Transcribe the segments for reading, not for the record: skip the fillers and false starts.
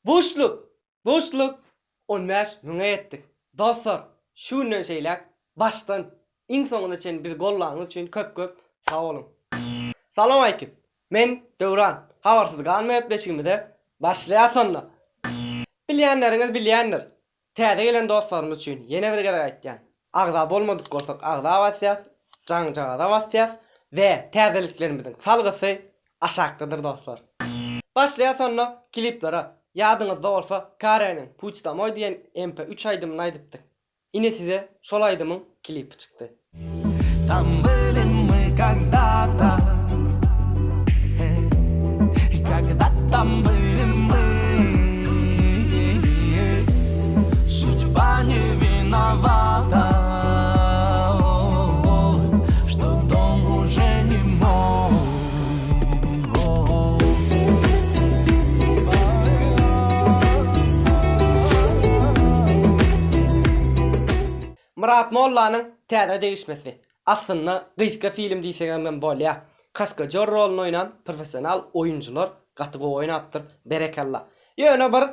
Buşluk! Buşluk! 15 müňe ýetdik. Dostlar, şu günden şeýläk başdan iň soňuna çenli bizi gollanyňyz üçin köp köp sag boluň. Salowmaleýkim. Men Döwran. Habarsyz galma gepleşigimize başlaýas onda. Bilýänleriňiz bilýändir. Täze gelen dostlarymyz üçin ýene bir gezek aýtýan. Agza bolmadyk bolsak agza basýas, jaňjagaza basýas we täzeliklerimiziň salgysy aşakdadyr dostlar. Başlaýas onda kliplere. Ýadyňyzda bolsa Kareniň Pуть domoý diýen MP üç aýdymyny aýdypdyk. Ine size şol aýdymyň klipi çykdy. Tam byli my kogda-to Kogda tam byli my Sudba ne winowata Što dom uže ne moj Myrat Mollanyň täze degişmesi. Aslynda gysga film diýsegem bolýa. Kaskadýor roluny oýnan professional oýunjylar gaty gowy oýnapdyr. Berekella. Ýöne bir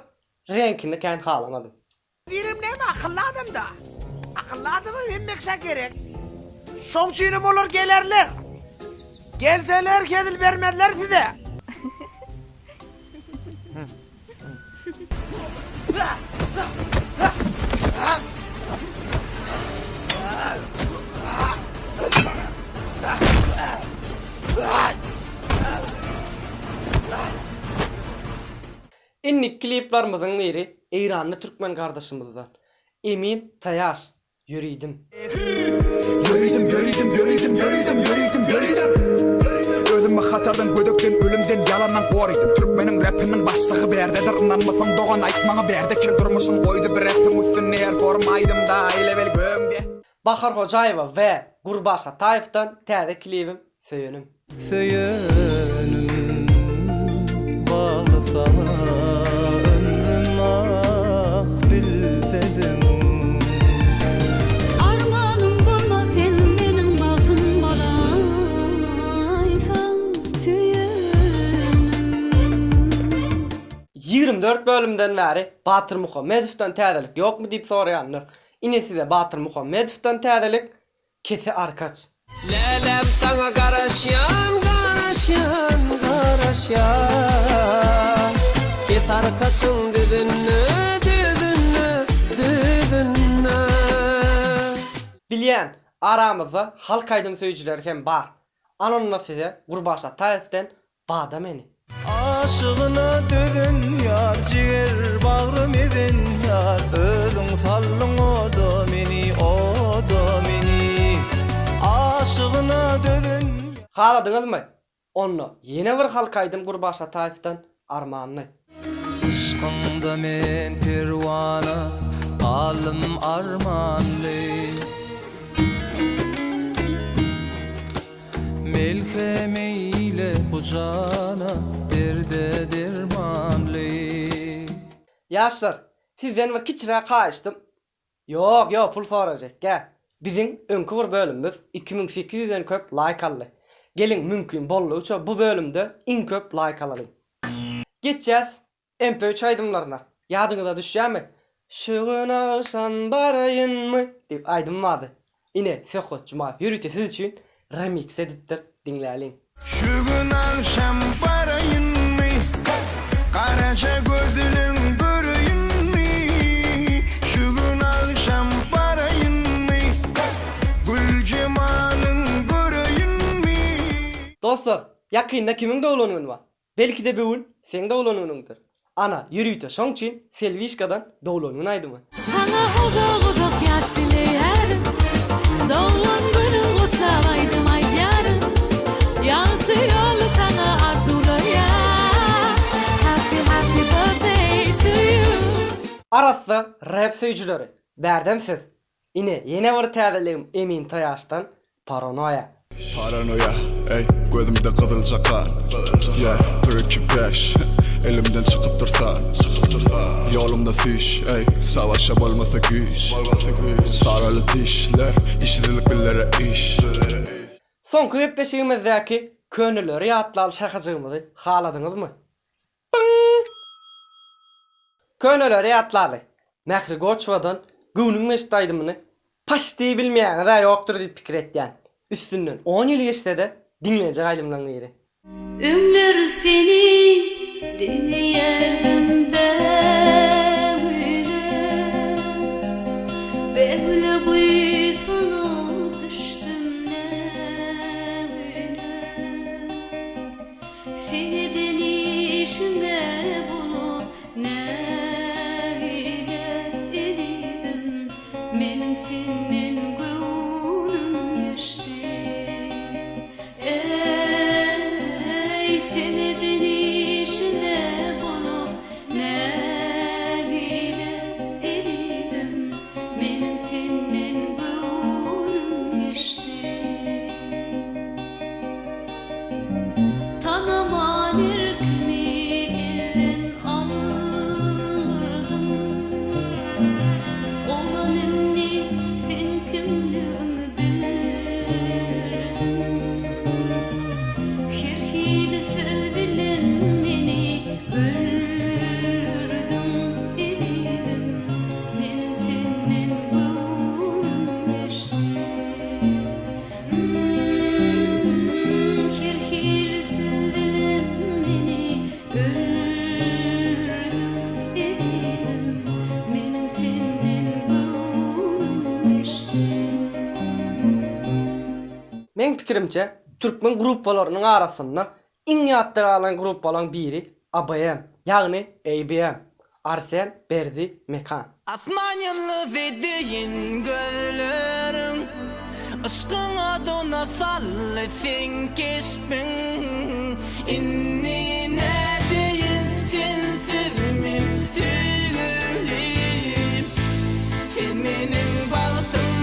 reňkini kän halamadym. Birem näme akylly adamda. Akylly adamam hemme kişä gerek. Şoň üçinem olar gelerler. Gelseler hezil bermezler size. Indiki kliplarymyzyň biri Eýranly türkmen gardaşymyzdan Emin Taýaş Ýöridim. Ýöridim, ýöridim, ýöridim, ýöridim, ýöridim, ýöridim. Özümi hatardan, gödekden, ölümden, ýalandan gorydym. Türkmeniň räpiniň başlygy bärdedir. Ynanmasaň dogan aýt maňa bärde kim durmuşyn goýdy bir räpiň üstünde her forum aýdymda aýlabel gögüňde. Bahar Hojaýewa we Gurbaş Ataýewdan täze klibim Söýenim. Söýenim bagly saňa ömrüm ah bilsediň. Armanym bolmaz sen meniň bagtym bolaýsaň söýenim. 24 bölümden bäri Batyr Muhammedowdan täzelik ýokmy diýip soraýanlar. Ine size Batyr Muhammedowdan täzelik, Kese arkaç. Läläm saňa garaşýan garaşýan garaşýan Kes arkaçyň düzünde düzünde düzünde. Bilýän, aramyzda halk aýdym söýüjileri hem bar. Al onda size Gurbaş Ataýewden Bada meni. Aşygyna dözen ýar jiger bagrym ezen ýar özüň saldyň oda meni oda meni aşygyna dözen. Haladyňyzmy? Onda ýene bir halk aýdym Gurbaş Ataýewden Armanly. Yşkyňda men perwana galdym armanly. Melhem eýle bu jana derde dermanly. Ýaşlar, sizden bir kiçiräk haýyşdym. Ýok, ýok, pul sorajekgä. Biziň öňki bir bölümimiz 2800 den köp laýk aldy. Geliň mümkin boldugyça bu bölümde iň köp laýk alalyň. Geçýäs MP üç aýdymlaryna. Ýadyňyza düşýärmi? Şu gün agşam baraýynmy? diýip aýdym bardy. Ine, Söhbet Jumaýew ýörite siz üçin remiks edipdir, diňläliň. Şu gün agşam baraýynmy? Garaja gözlüň göreýinmi? Şu gün agşam baraýynmy? Gül jemalyň göreýinmi? Dostlar, ýakynda kimiň doglan güni bar? Belki-de bu gün seň doglan günüňdir. Ana, ýörite şoň üçin Selbişkadan Doglan gün aýdymy. Saňa uzak-uzak ýaş dileýärin, Doglan günüň gutlap aýdym aýdýaryn, Ýagty ýoly saňa arzuwlaýan, Happy happy birthday to you. Arassa rap söýüjileri, bärdem siz. Ine, ýene bir täzeligim Emin Toýaşdan Paranoýa. Paranoýa, eý, gözümde gyzylja gan, yeah, bir iki bäş, elimden çykyp dursa, ýolumda süýş, eý, savaşa bolmasa güýç, saraly dişler, işsizlik bizlere iş. Soňky gepleşigimizdäki köneleri ýatlaly şahajygymyzy haladyňyzmy? Pyň! Köneleri ýatlaly. Mähri Goçowadan Göwnüň meşit aýdymyny paşti bilmeýäňiz-ä ýokdur diýip pikir etýän. Üstünden on ýyl geçse-de diňlenjek aýdymlaň biri. Öňler seni deňeýärdim bägüle, Bägüle buýsanyp düşdüm nägüle. Sen eden işiňe bolup nägile ezizim, Meniň senden göwnüm geçdi. Eý, sen eden işiňe bolup nägile ezizim, Meniň senden göwnüm geçdi. Tanaman erkimi elden aldyrdyň. Oglan indi sen kimligiňi bildirdiň. Her hili söz bilen meni öldürdiň ezizim. Meniň senden göwnüm geçdi. Her hili söz bilen meni öldürdiň ezizim, Meniň senden göwnüm geçdi. Meň pikirimçe türkmen gruppalarynyň arasynda iň ýatda galan gruppalaň biri ABM, ýagny ABM, Arsen, Berdi, Mekan. Asman ýyldyzy deýin gözleriň, Yşkyň oduna saldy seň keşbiň. Indi nädeýin sensiz men söýgülim, Sen meniň bagtym.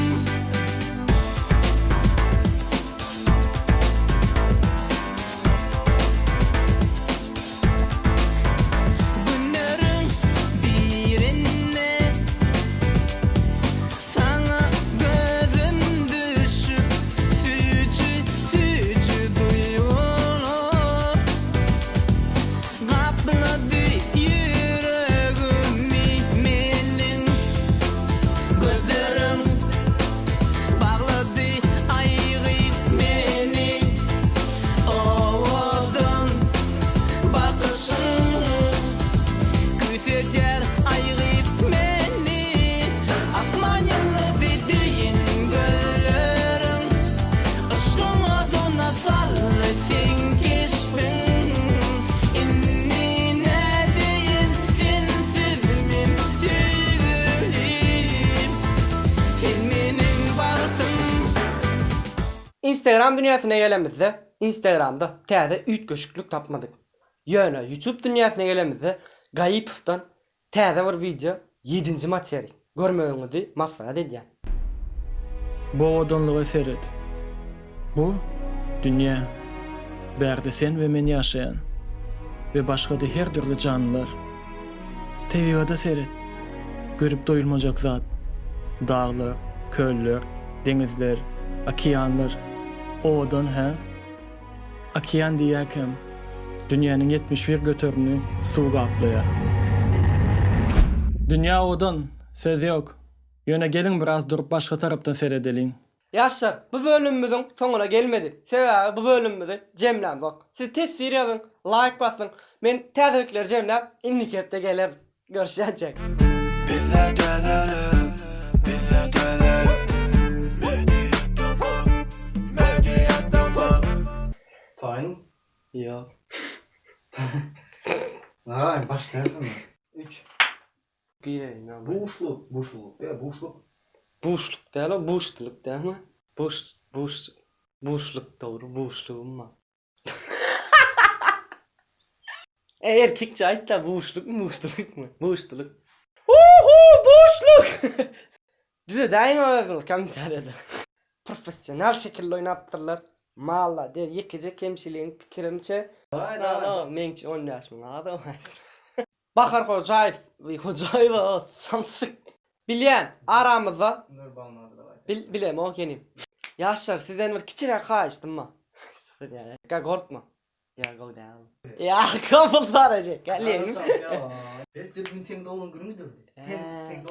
Günleriň birinde saňa gözüm düşüp, Süýji-süýji duýgular gaplady ýüregimi meniň. Gözleriň baglady aý gyz meni. Owadan bakyşyň Küýsedýär aý gyz meni. Asman ýyldyzy deýin gözleriň, Yşkyň oduna saldy seň keşbiň. Indi nädeýin sensiz men söýgülim, Sen meniň bagtym. Instagram dünýäsine gelemizde Instagramda täze üýtgeşiklik tapmadyk. Ýöne YouTube dünýäsine gelemizde Gaipowdan täze bir wideo ýedinji materik görmegiňizi maslahat edýän. Bu owadanlyga seret. Bu, dünýä. Bärde sen we men ýaşaýan. We başga-da her dürli janlylar. Tebigata seret. Görüp doýulmajak zat. Daglar, köller, deňizler, okeanlar. Owadan, hä? Okean diýýäkäm, dünýäniň 71 göterimini suw gaplaýar. Dünýä owadan, söz ýok. Ýöne geliň biraz durup başga tarapdan seredeliň. Ýaşlar, bu bölümimiziň soňuna gelmedik. Sebäbi bu bölümimizi jemlämzok. Siz teswir ýazyň, laýk basyň. Men täzelikleri jemläp, indiki hepde gelerin. Görüşýänçäk. Bizde täzelik, bizde täzelik. Medeniýet tamam, medeniýet tamam. Taýyn? Ýok. Daway başlaýalymy? Üç. Gireýin ýa. Buşluk, buşluk, e, buşluk. Buşluk däl o, buşluk dälmi? Buş, buş, buşluk dogry, buşlugym bar. E, erkekçe aýt-da, buşlukmy, buşlukmy? Buşluk. Hu-hu, buşluk! Düzedäýiň özüňiz kommentariýada. Professional şekilde oýnapdyrlar. Malades, ýekeje kemçiligiň pikirimçe. Daway, daway. Meňçe 15 müň adam. Bahar Hojaýew, Hojaýewa o samsyk. Bilýän, aramyzda bil bilemok inim. Ýaşlar sizden bir kiçiräk haýyştym bar. Gorkma. Ýa gowy däl. Ýa kabul sarajak gel. Belki de bugün seň doglan günüňdir.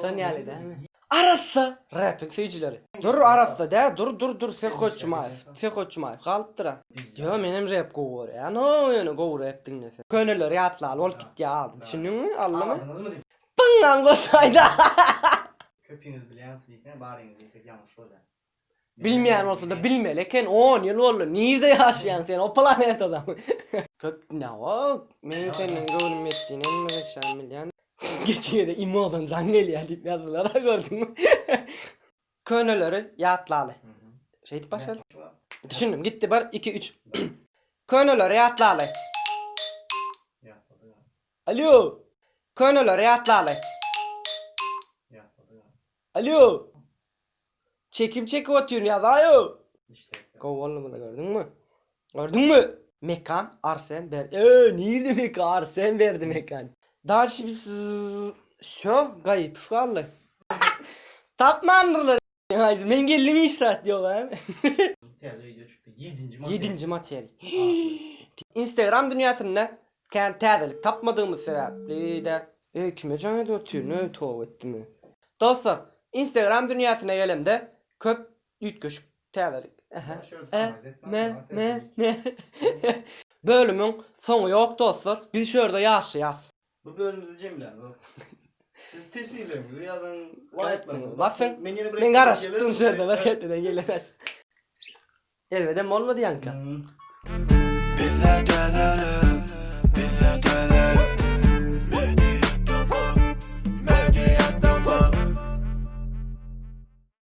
Şon ýaly dälmi? Arassa rapiň söýüjileri. Dur arassa dä dur dur dur Seho Jumaýew. Seho Jumaýew galypdyr-a. Ýo menem rap gowy görýän o ýöne gowy rap diňlese. Köneleri ýatlaly bolup gitýär aldy. Düşündiňmi? Aldymy? Pyňňam goşaýda. Köpüňiz bilýänsiz diýseň baryňyz diýsek ýalňyş bolýar. Bilmeýän bolsada bilmeli eken on ýyl boldy nirde ýaşaýaň sen o planetadamy. Köp nawa meň senden göwnüm ýetdiğini hemme bekşan bilýän. Geçen gezek imodan jaň gelýär diýip ýazdylar-a gördüňmi. Köneleri ýatlaly. Şeýdip başlaly. Düşündim gitdi bir iki üç. Köneleri ýatlaly. Alo. Köneleri ýatlaly. Alo. Çekim çekip otyryn ýazaýo. Gowy boldy muny gördüňmi? Gördüňmi? Mekan Arsen ber. Eee nirde Mekan Arsen berdi Mekan. Dalşi biz Şo gaýyp galdy. Tapmandyrlar. Men geldim hiç zat ýok ha. Täze wideo çykdy. Ýedinji material. Ýedinji material. Instagram dünýäsinde kän täzelik tapmadygymyz sebäpli-de Eý kime jaň edip otyryn öý toba etdimi. Dostlar Instagram dünýäsine gelemde köp üýtgeşik täzelik ähä ä me me me Bölümiň soňy ýok dostlar biz şu ýerde ýaşaýas. Bu bölümimizi jemlämok. Siz teswirleriňizi ýazyň, laýklaryňyzy basyň. Men ýene bir Men garaşyp durun şu ýerde bir hepdeden gelemez. Elbedem bolmady ýaňka. Bizde täzelik.